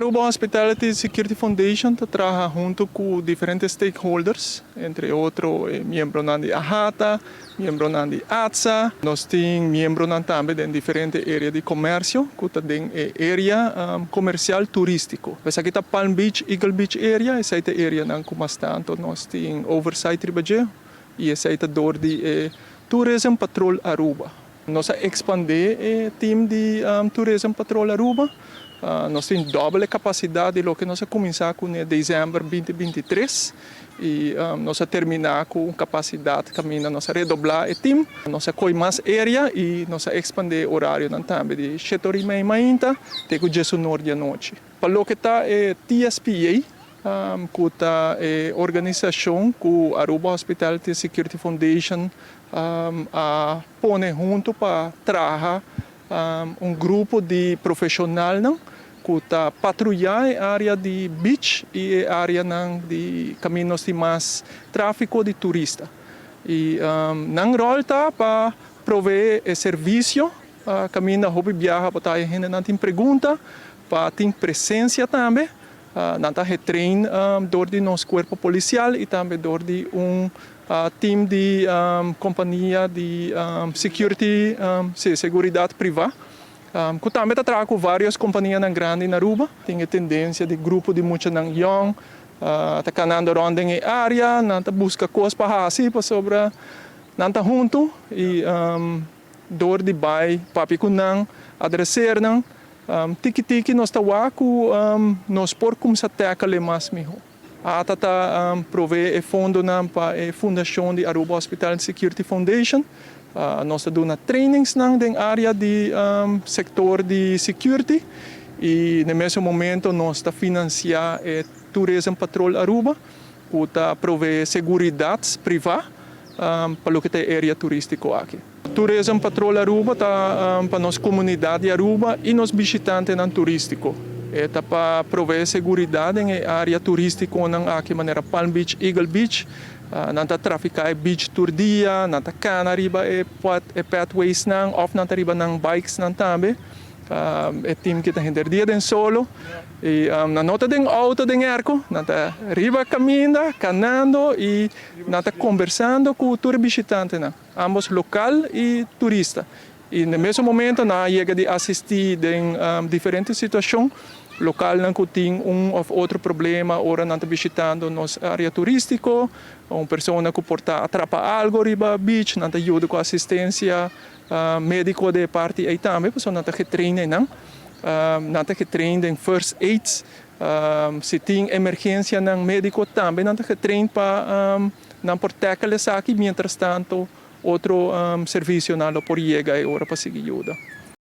Aruba Hospitality Security Foundation ta traha hunto cu diferente stakeholders, entre otro e miembronan di AHATA, miembronan di ATSA. Nos tin miembronan tambe den diferente area di comercio, cu ta den e area comercial turistico. Esaki ta Palm Beach, Eagle Beach area, esey ta e areanan cu mas tanto nos tin oversight riba dje, y esey ta door di e Tourism Patrol Aruba. Nos a expande e team di Tourism Patrol Aruba. Nos tin dobbel e capacidad di loke nos a cuminsa cu na december 2023 y nos a termina cu un capacidad caminda nos a redobla e team. Nos a coy mas area y nos a expande horarionan tambe di 7:30 mainta te cu 10:00 di anochi. Pa loke ta e TSPA, cu ta e organisacion cu Aruba Hospitality Security Foundation a pone hunto pa traha un grupo di profesionalnan cu ta patruya e area di beach y e areanan di caminda di mas trafico di turista. Y nan rol ta pa provee e servicio caminda hopi biaha pa ta hendenan tin pregunta, pa tin presencia tambe. Nan ta getrain door di nos cuerpo policial y tambe door di un team di compania di security, si, seguridad priva, cu tambe ta traha cu varios companianan grandi na Aruba. Tin e tendencia di grupo di muchanan young ta canando rond den e area, nan ta busca cos pa haci pasobra nan ta hunto y door di bay papia cu nan, adreseer nan, tiki tiki nos ta wak cu nos por cuminsa tackle mas miho. ATA ta provee e fondonan pa e fundacion di Aruba Hospitality Security Foundation. Nos ta duna trainings nan den area di sector di security y na mesun momento nos ta financia e Tourism Patrol Aruba, cu ta provee seguridad priva pa loke ta e area turistico aki. Tourism Patrol Aruba ta pa nos comunidad di Aruba y nos bishitantenan turistico. E ta pa provee seguridad den e area turisticonan aki manera Palm Beach, Eagle Beach. Nan ta trafica e beach tur dia, nan ta cana riba e pathways nan of nan ta riba nan bikes nan tambe. E team cu ta henter dia den solo y nan no ta den auto den airco, nan ta riba caminda, canando y nan ta conversando cu tur bishitantenan, ambos local y turista. Y na mesun momento nan a yega di asisti den diferente situacion localnan cu tin un of otro problema ora nan ta bishitando nos area turistico, un persona cu por ta atrapa algo riba beach, nan ta yuda cu asistencia medico di parti ey tambe, pasobra nan ta getrain nan. Nan ta getrain den first aids, si tin emergencianan medico tambe nan ta getrain pa nan por tackle esaki, mientras tanto otro servicionan lo por yega e ora pa sigui yuda.